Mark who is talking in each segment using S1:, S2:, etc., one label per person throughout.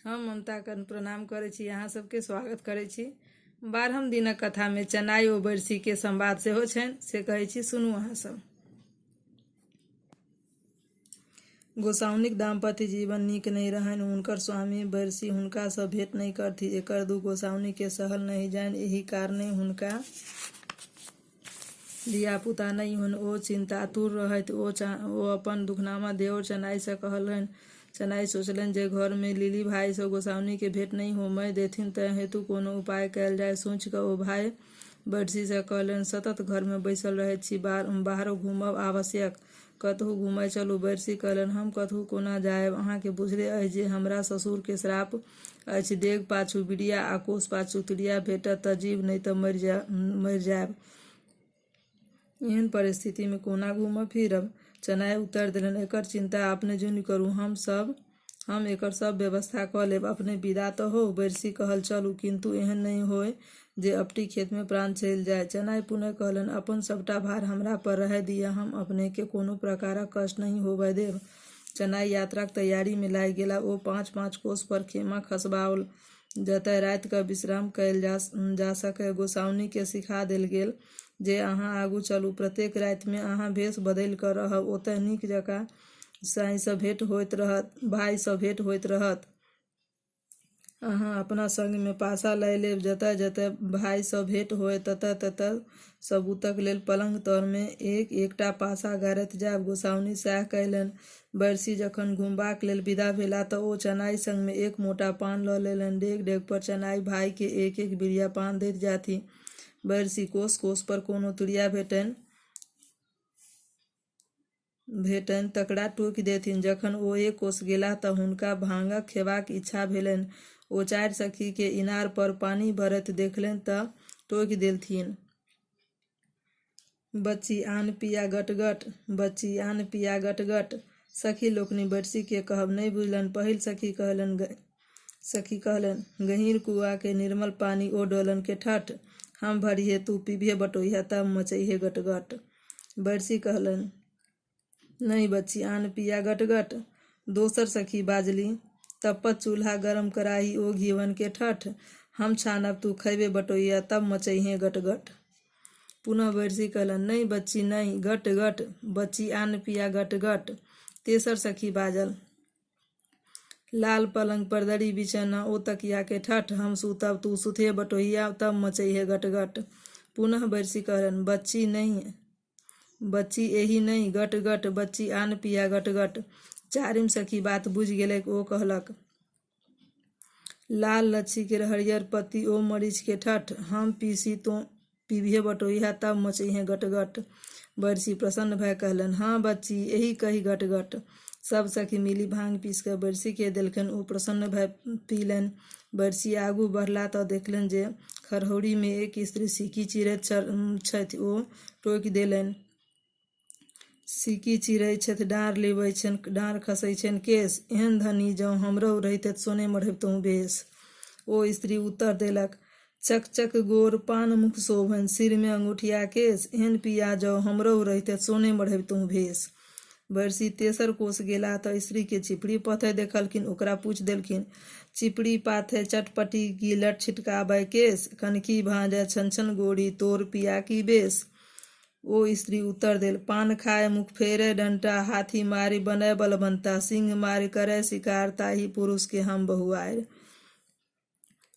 S1: हम ममता कर्ण प्रणाम करै छी अहाँ सबके स्वागत करै छी। 12म दिनक कथामे चनाइ ओ बैरसीके संवाद सेहो छनि, से कहै छी, सुनू अहाँ सब। गोसाउनिक दाम्पत्य जीवन नीक नहि रहनि। हुनकर स्वामी बैरसी हुनकासँ भेंट नहि करथि। एकर दुख गोसाउनिकेँ सहल नहि जाइन। एहि कारणेँ हुनका धिया-पुता नहि होनि। ओ चिन्तातुर रहथि। ओ अपन दुखनामा देओर चनाइसँ कहलनि। चनाइ सोचलनि जे घरमे लीली भाइसँ गोसाउनिकेँ भेंट नहि होमय देथिन तेँ हेतु कोनो उपाय कयल जाय। सोचि क ओ भाइ बैरसीसँ कहलनि, सतत घरमे बैसल रहैत छी। बाहरो घूमब आवश्यक। कतहु घूमय चलू। बैरसी कहलनि, हम कतहु कोना जायब? अहाँकेँ बुझले अछि जे हमरा ससुरकेँ श्राप अछि, डेग पाछू बिरिया आ कोस पाछू तिरिया भेटत तँ जीब नहि तँ मरि जायब। एहन परिस्थितिमे कोना घूमब-फिरब? चनाइ उत्तर देलनि, एकर चिन्ता अपने जुनि करू। हम एकर सभ व्यवस्था क लेब। अपने विदा त होउ। बैरसी कहल, चलू, किन्तु एहन नहि होअय जे अपटी खेतमे प्राण चलि जाय। चनाइ पुनः कहलनि, अपन सभटा भार हमरा पर रहय दिअ। हम अपनेकेँ कोनो प्रकारक कष्ट नहि होबय देब। चनाइ यात्राक तैयारीमे लागि गेलाह। ओ पाँच-पाँच कोस पर खेमा खसबाओल, जतय राति क विश्राम कयल जा सकय। गोसाउनिकेँ सिखा देल गेल जे अहाँ आगू चलू। प्रत्येक रातिमे अहाँ भेष बदलि क रहब। ओतय नीक जकाँ साँइसँ भेंट होइत रहत, भाइसँ भेंट होइत रहत। अहाँ अपना संगमे पासा लय लेब। जतय-जतय भाइसँ भेंट होअय ततय-ततय सबूतक लेल पलंग तरमे एक-एकटा पासा गाड़ैत जायब। गोसाउनि सैह कयलनि। बैरसी जखन घुमबाक लेल विदा भेलाह तँ ओ चनाइ संगमे एक मोटा पान ल लेलनि। डेग-डेग पर चनाइ भाइकेँ एक-एक बिरिया पान दैत जाथि। बैरसी कोस-कोस पर कोनो तिरिया भेटनि तकरा टोकि देथिन। जखन ओ एक कोस गेलाह तँ हुनका भाङक खेबाक इच्छा भेलनि। ओ चारि सखीकेँ इनार पर पानि भरैत देखलनि तँ टोकि देलथिन। बच्ची आन पिया गट-गट, बच्ची आन पिया गट-गट। सखी लोकनि बैरसीकेँ कहब नहि बुझलनि। पहिल सखी कहलनि, गहींर कुआ के निर्मल पानि ओ डोलन के ठठ, हम भरिहे तू पीबिहे बटोहिया तब मचइहे गट-गट। बैरसी कहलनि, नहि बच्ची आन पिया गट-गट। दोसर सखी बाजलि, तप्पत चूल्हा गरम कराही ओ घीवन के ठठ, हम छानब तू खयबे बटोहिया तब मचइहे गट-गट। पुनः बैरसी कहलनि, नहि बच्ची नहि, गट-गट, बच्ची आन पिया गट-गट। तेसर सखी बाजल, लाल पलंग पर दरी बिछौना ओ तकिया के ठठ, हम सूतब तू सुतहे बटोहिया तब मचइहे गट-गट। पुनः बैरसी कहलनि, बच्ची नहि, बच्ची एहि नहि, गट-गट, बच्ची आन पिया गट-गट। चारिम सखी बात बुझि गेलैक। ओ कहलक, लाल लच्छी केर हरियर पत्ती ओ मरीच के ठठ, हम पीसी तों पीबिहे बटोहिया तब मचइहे गट-गट। बैरसी प्रसन्न भए कहलनि, हँ बच्ची, एही कही गट-गट। सब सखी मिलि भांग पीसि कऽ बैरसीकेँ देलखिन। ओ प्रसन्न भए पीलनि। बैरसी आगू बढ़लाह तँ देखलनि जे खड़हौरीमे एक स्त्री सीकी चीरैत छथि। ओ टोकि देलनि। सीकी चीरै छथि डाँड़ लिबै छनि डाँड़ खसै छनि केश। एहन धनी जँ हमरहु रहितथि सोने मढ़बितहुँ भेष। ओ स्त्री उत्तर देलक, चक-चक गोर पान मुख शोभन सिरमे अंगुठिया केश। एहन पिया जँ हमरहु रहितथि सोने मढ़बितहुँ भेष। बैरसी तेसर कोस गेलाह तँ स्त्रीकेँ चिपड़ी पथैत देखलखिन। ओकरा पूछि देलखिन, चिपड़ी पाथै चटपटी गिलट छिटकाबय केश। कनखी भाँजय छन-छन गोरी तोर पिया की बेस। ओ स्त्री उत्तर देल, पान खाय मुख फेरय डंटा, हाथी मारि बनय बलवंता, सिंह मारि करय शिकार, ताहि पुरुष के हम बहुआरि।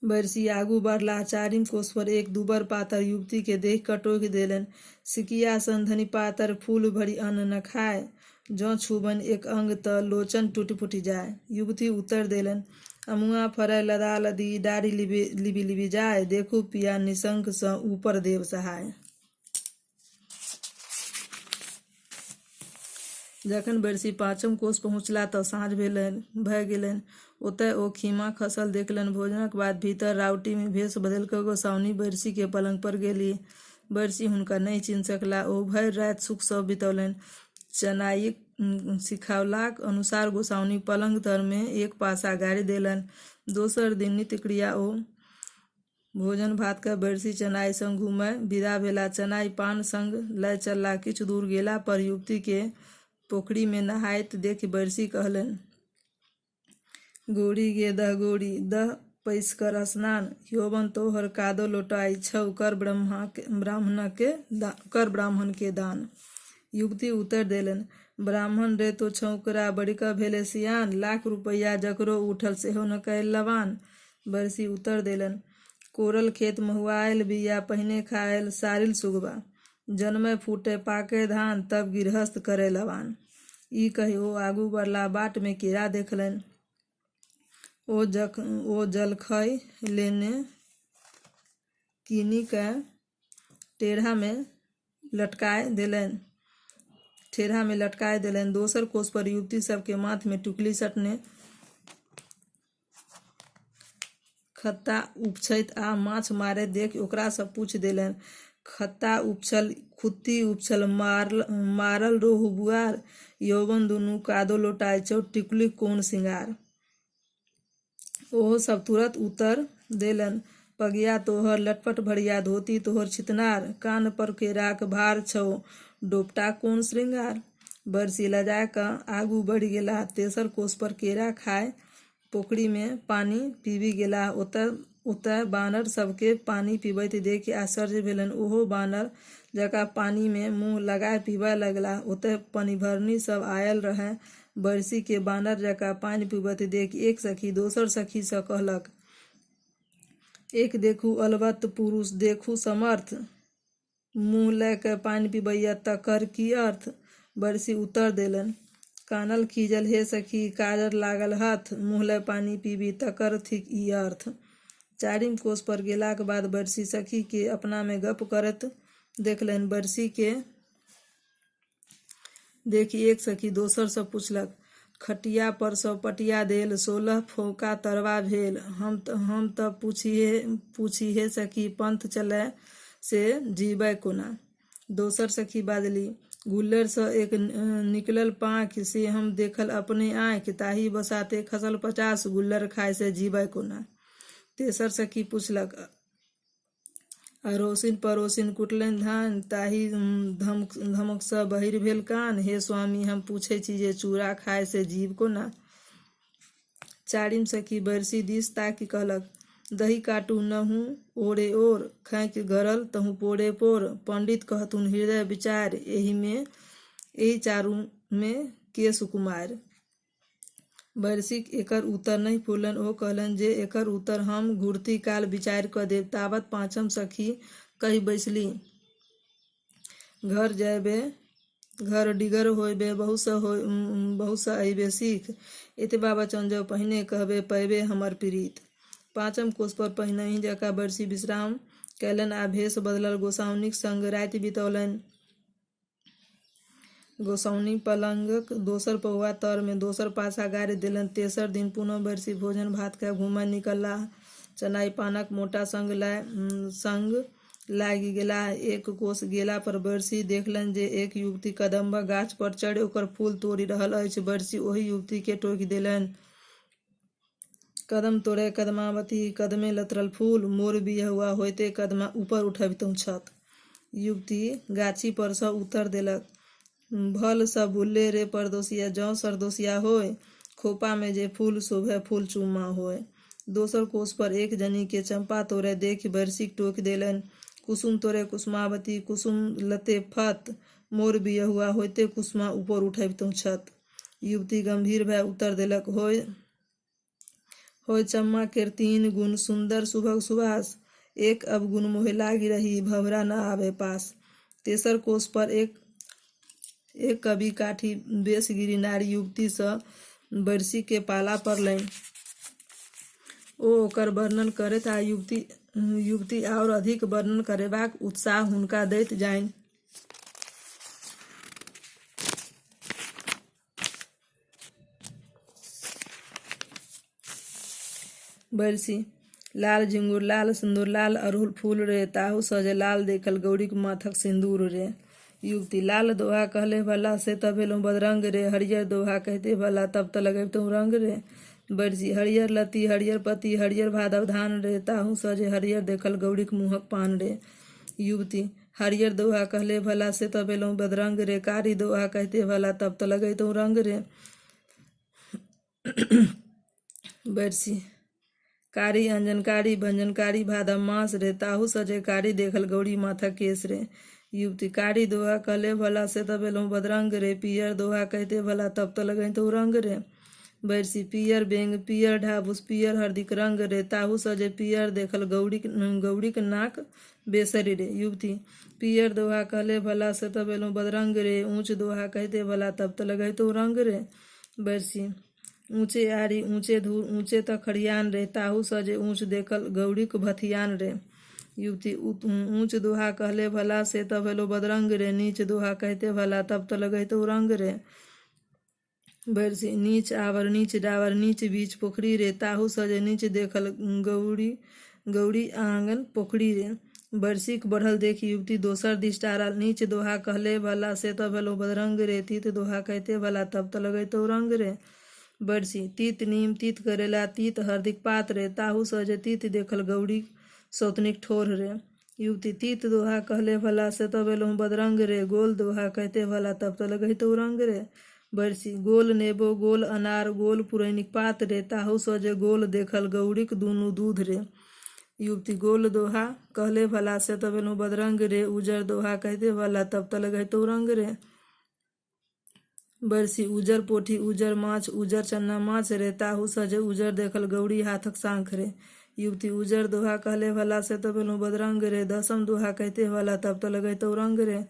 S1: बैरसी आगू बढ़लाह। चारिम कोस पर एक दुबर पातर युवती के देखि कऽ टोकि देलनि, सिकिया सन धनि पातर फूल भरि अन्न न खाय, जँ छूबनि एक अंग तँ लोचन टूटि-फूटि जाय। युवती उत्तर देलनि, अमुआ फरय लदा लदी, डारि लिबि-लिबि जाय, देखू पिया निशंक सँ ऊपर देव सहाय। जखन बैरसी पाँचम कोस पहुँचलाह तँ साँझ भए गेलनि। ओतय ओ खीमा खसल देखलनि। भोजनक बाद भीतर राउटीमे भेष बदलि कऽ गोसाउनि बैरसीकेँ पलंग पर गेलीह। बैरसी हुनका नहि चिन्ह सकलाह। ओ भरि राति सुखसँ बितौलनि। चनाइक सिखौलाक अनुसार गोसाउनि पलंग तरमे एक पासा गाड़ि देलनि। दोसर दिन नित्यक्रिया ओ भोजन भात कऽ बैरसी चनाइ संग घुमय विदा भेला। चनाइ पान संग लय चलला। किछु दूर गेला पर युवतीकेँ पोखरिमे नहाइत देखि बैरसी कहलनि। गौरी गे दह गौरी, दह पैसि कर स्नान, यौवन तोहर कादो लोटाइ छौ, कर ब्राह्मण के दान। युवती उत्तर देलनि, ब्राह्मण रे तों छौंकरा बढ़िकऽ भेलें सियान, लाख रुपैया जकरो उठल सेहो न कयल लबान। बैरसी उत्तर देलनि, कोरल खेत महुआयल बीया पहिने खायल सारिल सुगबा, जनमय फूटय पाकय धान तब गिरहस्थ करय लबान। ई कहि ओ आगू बढ़लाह। बाट मे केरा देखलनि। ओ जलखइ लेने कीनि कऽ टेढ़ा मे लटकाय देलनि। दोसर कोस पर युवती सभ के माथ मे टिकुली सटने खत्ता उपछैत आ माछ मारैत देखि ओकरा सँ पूछि देलनि, खत्ता उपछल खुत्ती उपछल मारल रोहु बुआर, यौवन दुनू कादो लोटाइ छौ, टिकुलीक कोन सिंगार। ओहो सभ तुरत उत्तर देलनि, पगिया तोहर लटपट भरिया धोती तोहर छितनार, कान्ह पर केराक भार छौ, डोपटाक कोन श्रृंगार। बैरसी लजा कऽ आगू बढ़ि गेलाह। तेसर कोस पर केरा खाय पोखरि मे पानि पीबि गेलाह। ओतय बानर सभकेँ पानि पीबैत देखि आश्चर्य भेलनि। ओहो बानर जकाँ पानि मे मुँह लगाय पीबय लगलाह। ओतय पनिभरनी सभ आयल रहय। बैरसी केँ बानर जकाँ पानि पीबैत देखि एक सखी दोसर सखी सँ कहलक, एक देखू अलबत्त पुरुष देखू समर्थ, मुँह लऽ कऽ पानि पीबैए तकर की अर्थ? बैरसी उत्तर देलनि, कानल खीजल हे सखी काजर लागल हथ, मुँह लऽ पानि पीबी तकर थिक ई अर्थ। चारिम कोस पर गेलाक बाद बैरसी सखी केँ अपना मे गप्प करैत देखलनि। बैरसी केँ देखि एक सखी दोसर सँ पुछलक, खटिया पर सँ पटिया देल, 16 फोंका तरबा भेल, हम तऽ पूछी हे सखी पंथ चलय से जीबय कोना? दोसर सखी बाजलि, गुल्लरि सँ एक निकलल पाँखि, से हम देखल अपने आँखि, ताहि बसाते खसल 50, गुल्लरि खाय से जीबय कोना? तेसर सखी पुछलक, अड़ोसिन पड़ोसिन कुटलनि धान, ताहि धमक सँ बहिर भेल कान, हे स्वामी हम पूछै छी जे चूड़ा खाय से जीब कोना? चारिम सखी बैरसी दिस ताकि कहलक, दही काटू नहु ओरे ओर, खैंक गरल तहु पोरे पोर, पंडित कहथुन हृदय विचार, एहि चारू मे के सुकुमार? बैरसीक एकर उत्तर नहि फुरलनि। ओ कहलनि जे एकर उत्तर हम घुरती काल विचारि कऽ देब। ताबत पाँचम सखी कहि बैसली, घर जयबे घर डिगर होयबे बहु सँ अयबे सीख, एतबा वचन जँ पहिने कहबे पयबे हमर प्रीत। पाँचम कोस पर पहिनहि जकाँ बैरसी विश्राम कयलनि आ भेष बदलल गोसाउनिक संग राति बितौलनि। गोसाउनि पलंगक दोसर पौआ तर मे दोसर पासा गाड़ि देलनि। तेसर दिन पुनः बैरसी भोजन भात कऽ घुमय निकललाह। चनाइ पानक मोटा संग लागि गेलाह। एक कोस गेला पर बैरसी देखलनि जे एक युवती कदम्बक गाछ पर चढ़ि ओकर फूल तोड़ि रहल अछि। बैरसी ओहि युवती केँ टोकि देलनि, कदम तोड़य कदमावती, कदमे लतरल फूल, मोर बियहुआ होइते कदमा ऊपर उठबितहुँ छत। युवती गाछी पर सँ उत्तर देलक, भल सब भुल्ले रे परदोसिया जँ सरदोसिया होय, खोपा मे जे फूल शोभे फूल चुम्मा होय। दोसर कोस पर एक जनी के चंपा तोड़े देखि बैरसीक टोकि देलनि, कुसुम तोड़े कुसुमावती, कुसुम लते फत, मोर बियहुआ होइते कुसुमा ऊपर उठबितहुँ छत। युवती गंभीर भए उत्तर देलक, होय चम्मा केर तीन गुण सुन्दर सुभग सुवास, एक अवगुण मोहे लागि रही भभरा न आवे पास। तेसर कोस पर एक कवि काठी बेस गिरी नारी युवती सँ बैरसी के पाला पड़लनि। ओ ओकर वर्णन करैत आ युवती आओर अधिक वर्णन करेबाक उत्साह हुनका दैत जाइन। बैरसी लाल झिंगुर लाल सिन्दूर लाल अड़हुल फूल रे, ताहू सँ जे लाल देखल गौरीक माथक सिन्दूर रे। युवती लाल दोहा कहले भला से तऽ भेलहुँ बदरंग रे, हरियर दोहा कहिते भला तब तऽ लगबितहुँ रंग रे। बैरसी हरियर लत्ती हरियर पत्ती हरियर भादव धान रे, ताहू सँ जे हरियर देखल गौरीक मुँहक पान रे। युवती हरियर दोहा कहले भला से तऽ भेलहुँ बदरंग रे, कारी दोहा कहिते भला तब तऽ लगैतहुँ रंग रे। बैरसी कारी अंजनकारी भंजनकारी भादव मास रे, ताहू सजे कारी देखल गौरी माथक केस रे। युवती कारी दोहा कहले भला से तब एलहुँ बदरंग रे, पियर दोहा कहते भला तब त लगैतहुँ रंग रे। बैरसी पियर बेंग पियर ढाबुस पियर हरदिक रंग रे, ताहू सजे पियर देखल गौरीक गौरीक नाक बेसरि रे। युवती पियर दोहा कहले भला से तब एलहुँ बदरंग रे, ऊँच दोहा कहते भला तब त लगैतहुँ रंग रे। बैरसी ऊँचे आरी ऊँचे धूर ऊँचे त खरियान रे, ताहू सजे ऊँच देखल गौरीक भथियान रे। युवती ऊँच दोहा कहले भला से तब एलो बदरंग रे, नीच दोहा कहते भला तब त लगैतहुँ रंग रे। बैरसी नीच आवर नीच डावर नीच बीच पोखरी रे, ताहू सजे नीच देखल गौरी गौरी आंगन पोखरी रे। बैरसीक बढ़ल देखि युवती दोसर दिस टारल। नीच दोहा कहले भला से तब एलो बदरंग रे, तीत दोहा कहते भला तब त लगैतहुँ रंग रे। बैरसी तीत नीम तीत करेला तीत हरदिक पात रे, ताहू सजे तीत देखल गौरी सौतनिक ठोर रे। युवती तीत दोहा कहले भला से तब एलहुँ बदरंग रे, गोल दोहा कहते भला तब त लगैतहुँ रंग रे। बैरसी गोल नेबो गोल अनार गोल पुरैनिक पात रे, ताहू सजे गोल देखल गौरीक दुनू दूध रे। युवती गोल दोहा कहले भला से तब एलहुँ बदरंग रे, उजर दोहा कहते भला तब त लगैतहुँ रंग रे। बैरसी उजर पोठी उजर माछ उजर चन्ना माछ रे, ताहू सजे उजर देखल गौरी हाथक शांख रे। युवती उजर दोहा कहले भला से तब एलहुँ बदरंग रे, दसम दोहा कहते भला तब त लगैतहुँ रंग रे।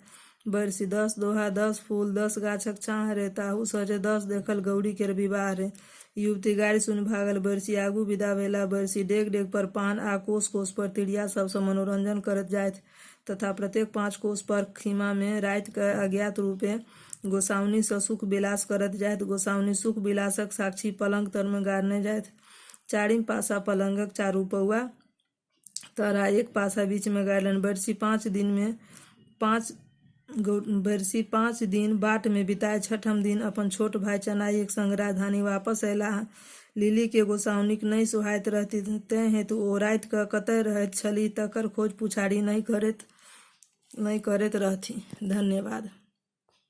S1: बैरसी 10 दोहा 10 फूल 10 गाछक छाँह रे, ताहू सजे 10 देखल गौरी केर विवाह रे। युवती गारि सुनि भागल। बैरसी आगू विदा भेलाह। बैरसी डेग डेग पर पान आ कोस कोस पर तिरिया सभसँ मनोरंजन करैत जाथि तथा प्रत्येक 5 कोस पर खीमामे राति कए अज्ञात रूपेँ गोसाउनिसँ सुख विलास करैत जाथि। गोसाउनि सुख विलासक साक्षी पलंग तरमे गाड़ने जाथि। चारिम पासा पलंगक चारू पौआ तर आ एक पासा बीचमे गाड़लनि। बैरसी 5 दिन बाटमे बिताय छठम दिन अपन छोट भाइ चनाइक संग राजधानी वापस अयलाह। लिलीकेँ गोसाउनिक नहि सोहाइत रहथिन तेँ हेतु ओ राति क कतय रहैत छलीह तकर खोज पुछारी नहि करैत रहथि। धन्यवाद।